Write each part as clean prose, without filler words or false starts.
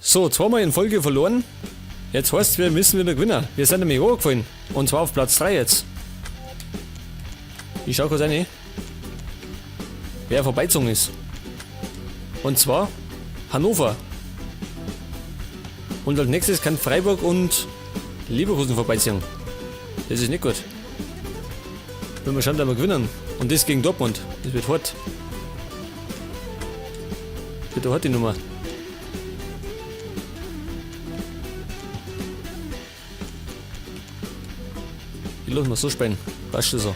So, zweimal in Folge verloren. Jetzt heißt wir müssen wieder gewinnen. Wir sind nämlich hochgefallen. Und zwar auf Platz 3 jetzt. Ich schau kurz rein, wer vorbeizogen ist. Und zwar Hannover. Und als nächstes kann Freiburg und Leverkusen vorbeiziehen. Das ist nicht gut. Wenn wir schauen, dass wir gewinnen. Und das gegen Dortmund. Das wird hart. Wird eine harte Nummer. Ich lass mal so spielen. Passt schon so.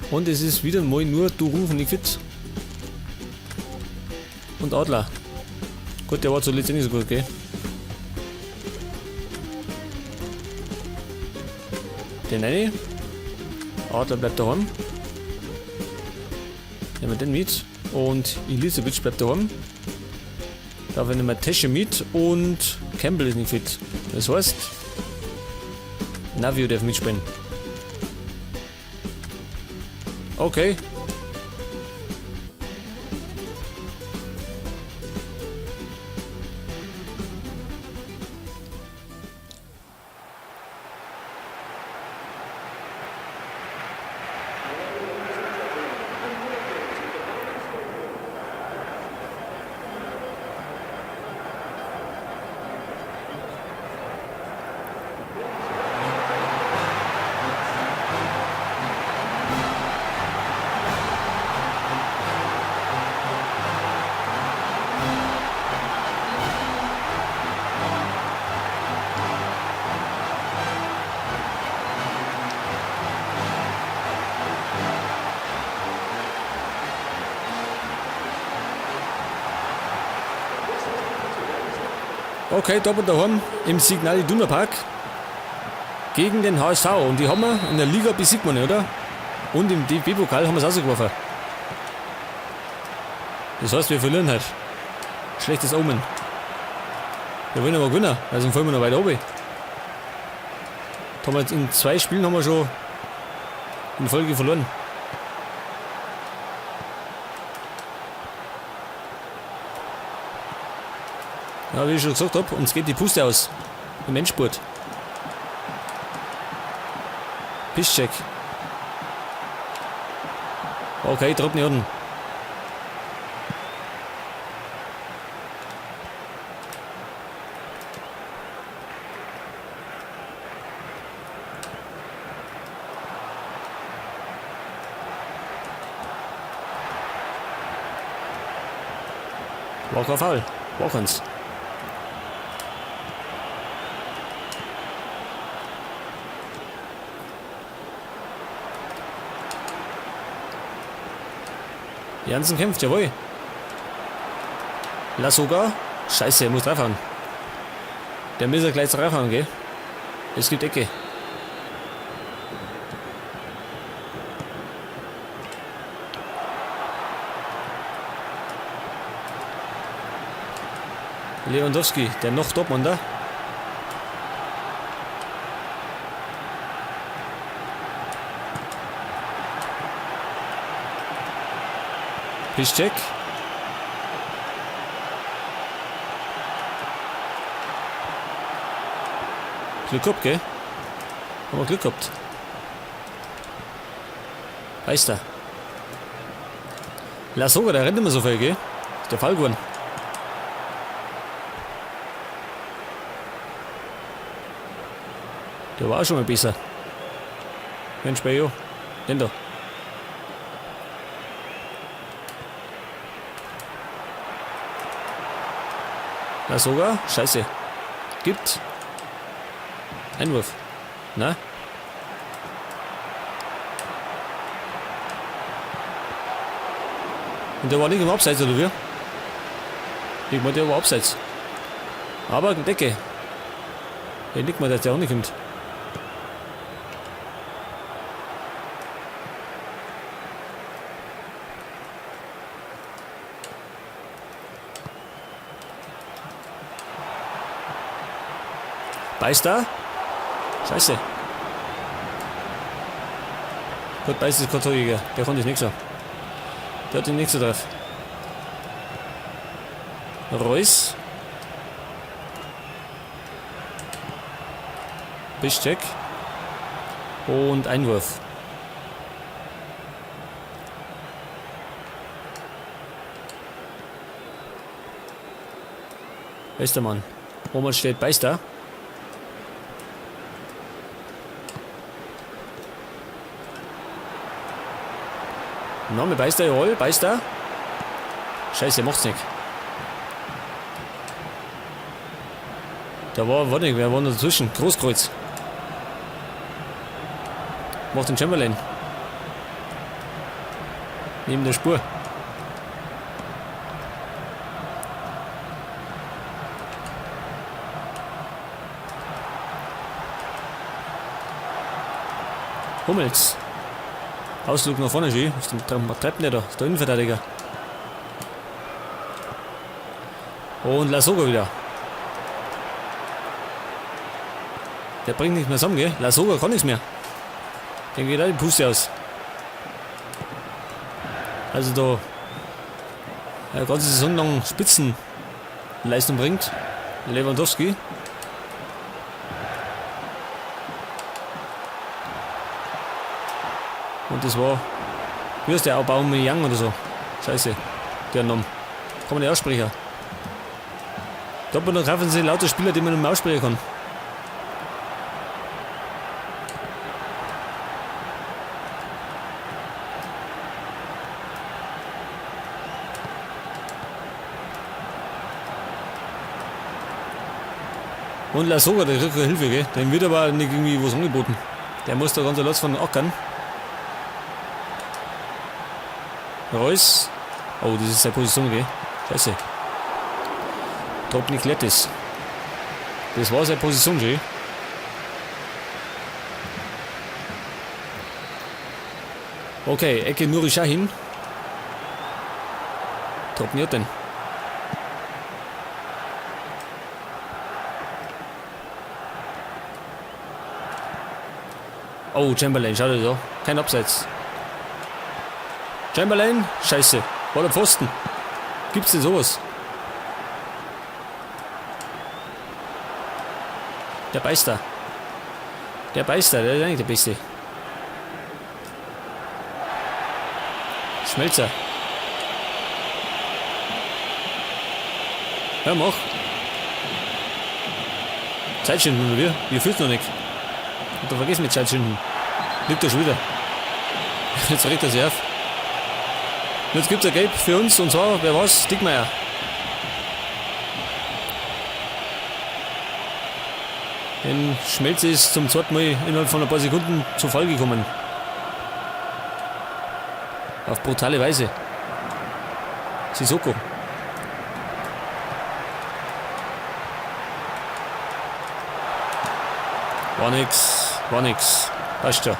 Und es ist wieder mal nur du rufen nicht fit. Und Adler. Gut, der war zuletzt eh nicht so gut, gell? Den eine. Adler bleibt daheim. Nehmen wir den mit. Und Elisabeth bleibt daheim. Da nehmen wir Tesche mit und Campbell ist nicht fit. Das heißt, Navio darf mitspielen. Okay. Okay, Dortmund daheim im Signal Iduna Park gegen den HSV. Und die haben wir in der Liga besiegt, man, oder? Und im DFB-Pokal haben wir es rausgeworfen. Das heißt, wir verlieren halt. Schlechtes Omen. Wir wollen aber gewinnen, also fallen wir noch weiter oben. Da haben wir jetzt in 2 Spielen haben wir schon in Folge verloren. Ja, wie ich schon gesagt hab, uns geht die Puste aus. Im Endspurt. Piszczek. Okay, drop nicht unten. War kein Foul. War keins. Jansen kämpft, jawohl. Lasogga. Scheiße, er muss draufhauen. Der muss ja gleich draufhauen, gell? Es gibt Ecke. Lewandowski, der noch Dortmunder. Piszczek. Glück gehabt, gell? Haben wir Glück gehabt. Weiß der. Lasogga, der rennt immer so viel, gell? Ist der Fall geworden. Der war auch schon mal besser. Mensch, Bayo. Den da. Lasogga. Scheiße. Gibt. Einwurf. Na? Und der war nicht im Abseits, oder wie? Ich meine, der war abseits. Aber Decke. Ich denke mal, dass der auch nicht kommt. Beißt da? Scheiße. Gut, beißt ist kein Torjäger. Der konnte ich nicht so. Der hat den nicht so drauf. Reus. Piszczek. Und Einwurf. Westermann. Roman steht Beister. Name Beister, jawohl, Beister. Scheiße, macht's nicht. Da war, warte nicht, wer war dazwischen? Großkreuz. Macht den Chamberlain. Neben der Spur. Hummels. Ausflug nach vorne, schön. Was treibt denn der da? Ist der Innenverteidiger. Und Lasogga wieder. Der bringt nichts mehr zusammen, gell? Lasogga kann nichts mehr. Dem geht auch die Puste aus. Also da eine ganze Saison lang Spitzenleistung bringt. Lewandowski. Und das war, wie heißt der, Aubameyang oder so. Scheiße, der Name. Kann man nicht aussprechen. Dortmund kaufen sie lauter Spieler, die man nicht mehr aussprechen kann. Und Lasogga, der kriegt Hilfe, gell? Dem wird aber nicht irgendwie was angeboten. Der muss da ganz los von ackern. Reus. Oh, das ist seine Position, gell? Scheiße. Drobny Lettis. Das war seine Position, gell? Okay, Ecke Nuri Sahin. Drobny hat den. Oh, Chamberlain, schau dir da. Kein Abseits. Chamberlain? Scheiße. War der Pfosten. Gibt's denn sowas? Der Beister. Der Beister, der ist eigentlich der Beste. Schmelzer. Ja, mach. Zeit schinden, oder wie? Wir fühlen noch nicht. Und da vergessen wir Zeit schinden. Liegt er schon wieder. Jetzt regt er sich auf. Und jetzt gibt's ein Gelb für uns, und zwar, wer war's? Diekmeier. Denn Schmelze ist zum zweiten Mal innerhalb von ein paar Sekunden zu Fall gekommen. Auf brutale Weise. Sissoko. War nix, war nix. Passt schon.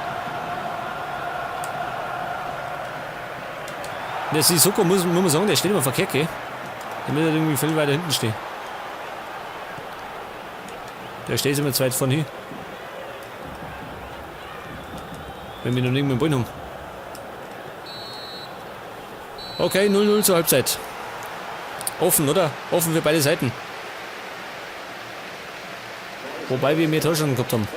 Der Sissoko, muss man sagen, der steht immer verkehrt, gell? Der muss halt irgendwie viel weiter hinten stehen. Der steht immer zu weit vorne hin. Wenn wir noch nicht mehr den Ball haben. Okay, 0-0 zur Halbzeit. Offen, oder? Offen für beide Seiten. Wobei wir mehr Torchancen gehabt haben.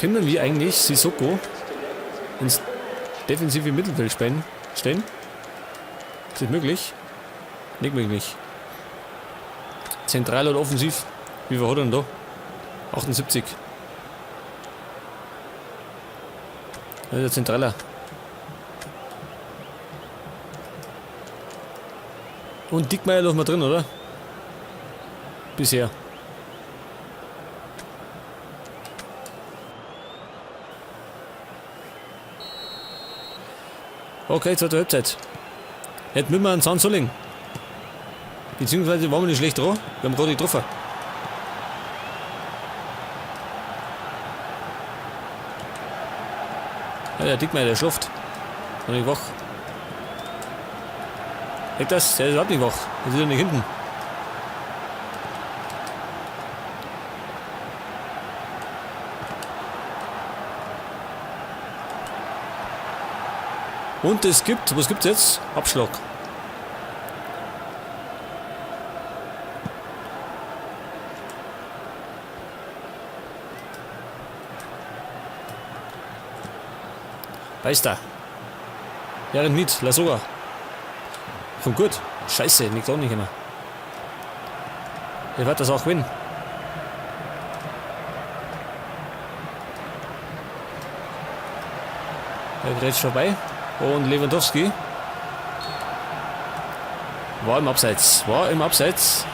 Können wir eigentlich Sissoko ins defensive Mittelfeld stellen? Ist das möglich? Nicht möglich. Zentral oder offensiv? Wie viel hat er denn da? 78. Das ist der Zentraler. Und Diekmeier lassen wir drin, oder? Bisher. Okay, zweite Halbzeit. Jetzt müssen wir einen Zahn zulegen. Beziehungsweise waren wir nicht schlecht dran. Wir haben gerade getroffen. Ja, der Diekmeier, der schläft. Noch nicht wach. Weg das, der ist überhaupt nicht wach. Der ist ja nicht hinten. Und es gibt, was gibt's jetzt? Abschlag. Beister. Während mit, Lasogga. Kommt gut. Scheiße, liegt auch nicht immer. Ich werde das auch gewinnen. Der grätscht vorbei. Und Lewandowski. War im Abseits. War im Abseits.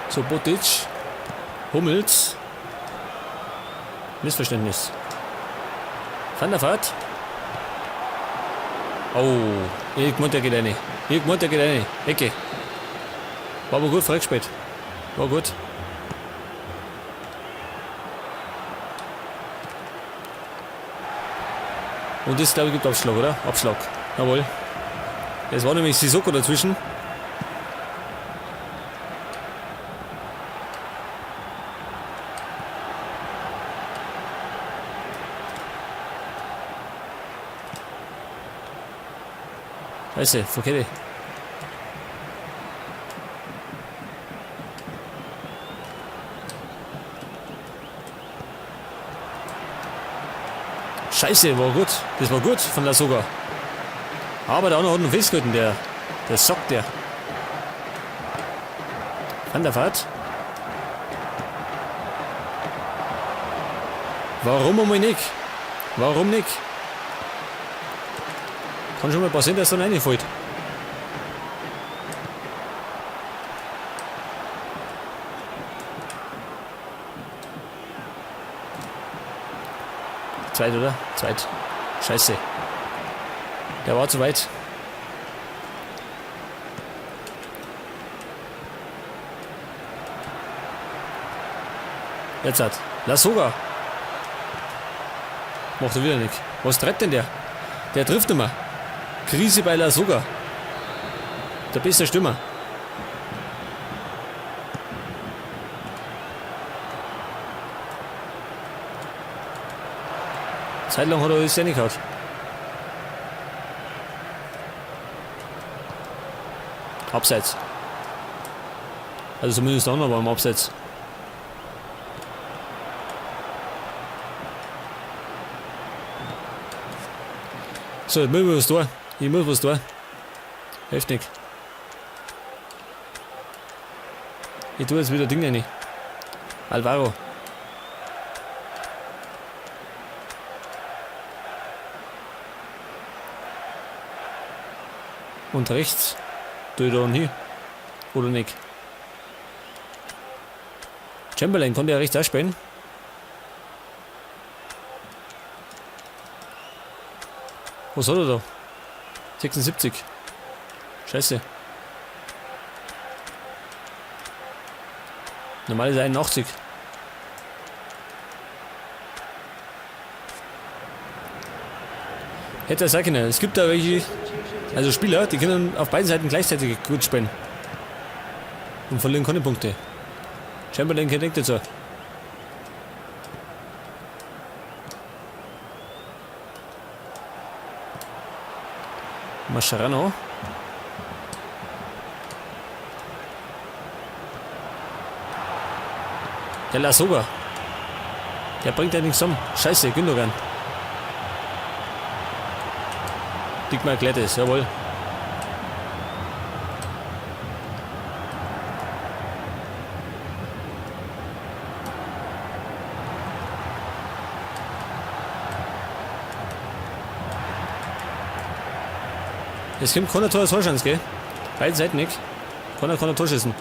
Subotic. Hummels. Missverständnis. Van der Vaart. Oh, ich meinte, der geht rein. Ich meinte, der geht rein. Ecke. War aber gut freigespielt. War gut. Und das, glaube ich, gibt Abschlag, oder? Abschlag. Jawohl. Es war nämlich Sissoko dazwischen. Scheiße, verkehrt. Scheiße, war gut. Das war gut von Lasogga. Aber der andere hat noch festgehalten, der Sack, der. Van der Vaart. Warum einmal nicht? Warum nicht? Kann schon mal passieren, dass da reinfällt. Zweit, oder? Zweit. Scheiße. Der war zu weit. Jetzt hat. Lasogga. Macht er wieder nicht. Was treibt denn der? Der trifft nicht mehr. Krise bei Lasogga. Der beste Stürmer. Zeitlang hat er alles reingehauen. Abseits. Also zumindest der andere war im Abseits. So, jetzt müssen wir was tun. Ich muss was tun. Hilft nicht. Ich tue jetzt wieder Ding rein. Alvaro. Und rechts tue ich da hin. Oder nicht? Chamberlain konnte ja rechts auch spielen. Was hat er da? 76. Scheiße. Normal ist er 81. Hätte er sagen können. Es gibt da welche, also Spieler, die können auf beiden Seiten gleichzeitig gut spielen. Und verlieren keine Punkte. Chamberlain kennt nicht dazu. Mascherano. Der Lasogga. Der bringt ja nichts um. Scheiße, Gündogan. Diekmar Glättes, jawohl. Es kommt keiner Tor Torschance, gell? Beide Seiten nicht. Keiner kann ein Tor schießen.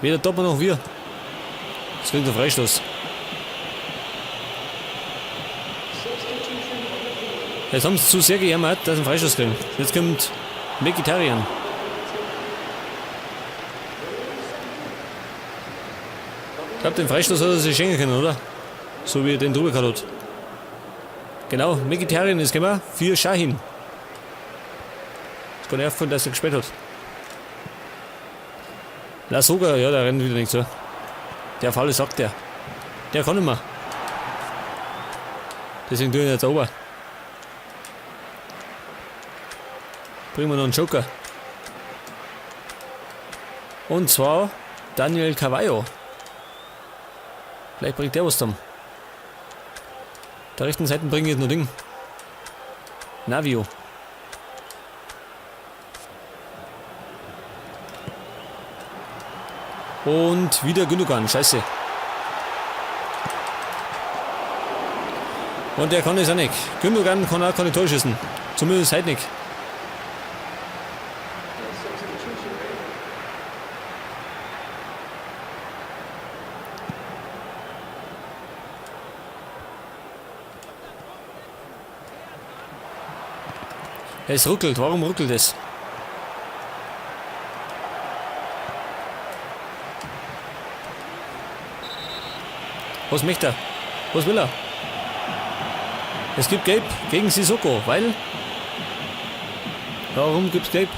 Weder Dortmund noch wir. Es kriegt ein Freistoß. Jetzt haben sie zu sehr gejammert, dass sie einen Freistoß kriegen. Jetzt kommt Mkhitaryan. Ich glaub, den Freistoß hat er sich schenken können, oder? So wie er den drüber gehauen hat. Genau, Mkhitaryan ist gekommen für Şahin. Ist gar nicht aufgefallen, dass er gespielt hat. Lasogga, ja, der rennt wieder nicht so. Der faule Sack, der. Der kann nicht mehr. Deswegen tue ich ihn jetzt ober. Bringen wir noch einen Joker. Und zwar Daniel Carvalho. Vielleicht bringt der was dann. Der rechten Seite bringe ich jetzt noch Ding. Navio. Und wieder Gündogan. Scheiße. Und der kann es auch nicht. Gündogan kann auch keine Tore schießen. Zumindest heute nicht. Es ruckelt. Warum ruckelt es? Was möchte er? Was will er? Es gibt Gelb gegen Sissoko, weil... Warum gibt's Gelb?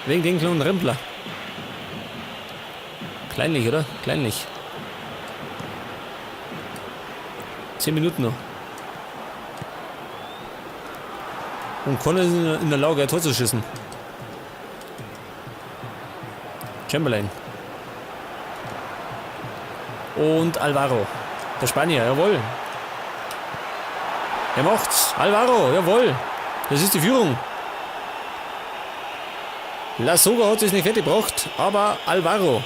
Wegen den kleinen Rempler. Kleinlich, oder? Kleinlich. 10 Minuten noch. Und Connor ist in der Lage, ein Tor zu schießen. Chamberlain. Und Alvaro. Der Spanier, jawohl. Er macht's. Alvaro, jawohl. Das ist die Führung. Lasogga hat es nicht fertig gebracht, aber Alvaro.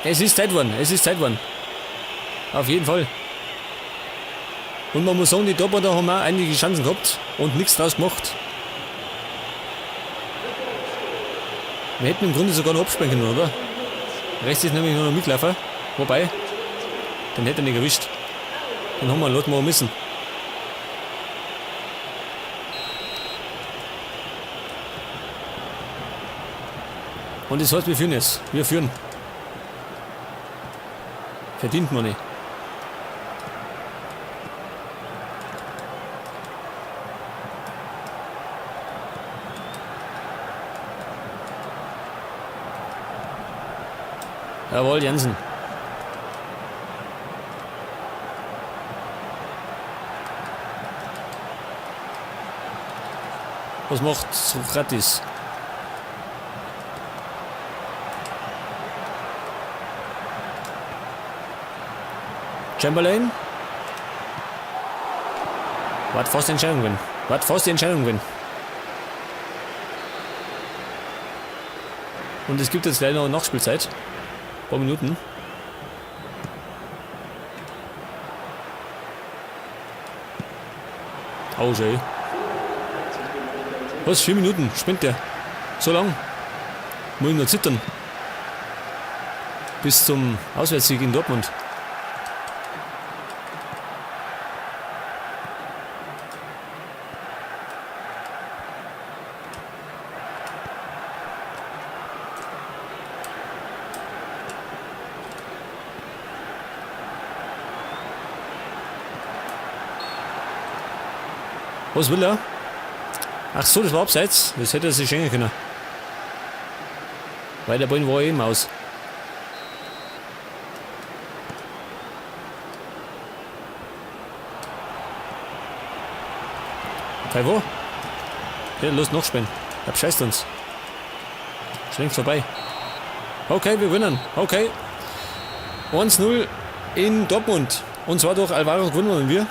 Es ist Zeit geworden, es ist Zeit geworden. Auf jeden Fall. Und man muss sagen, die Dortmunder haben auch einige Chancen gehabt und nichts draus gemacht. Wir hätten im Grunde sogar noch abspielen können, oder? Rechts ist nämlich nur noch Mitläufer. Wobei, den hätte er nicht erwischt. Den haben wir lassen wir müssen. Und das heißt, wir führen jetzt. Wir führen. Verdient man nicht. Jawohl, Jensen. Was macht Sokratis? Chamberlain? Wart fast die Entscheidung gewinnen. Wart fast die Entscheidung gewinnen. Und es gibt jetzt gleich noch Nachspielzeit. Ein paar Minuten. Oh, schön. Was? 4 Minuten? Spinnt der? So lang? Muss ich noch zittern. Bis zum Auswärtssieg in Dortmund. Was will er? Ach so, das war abseits. Das hätte er sich schenken können. Weil der Ball war eben aus. Okay, wo? Ja, los, noch spielen. Er bescheißt uns. Ist längst vorbei. Okay, wir gewinnen. Okay. 1-0 in Dortmund. Und zwar durch Alvaro gewinnen wir.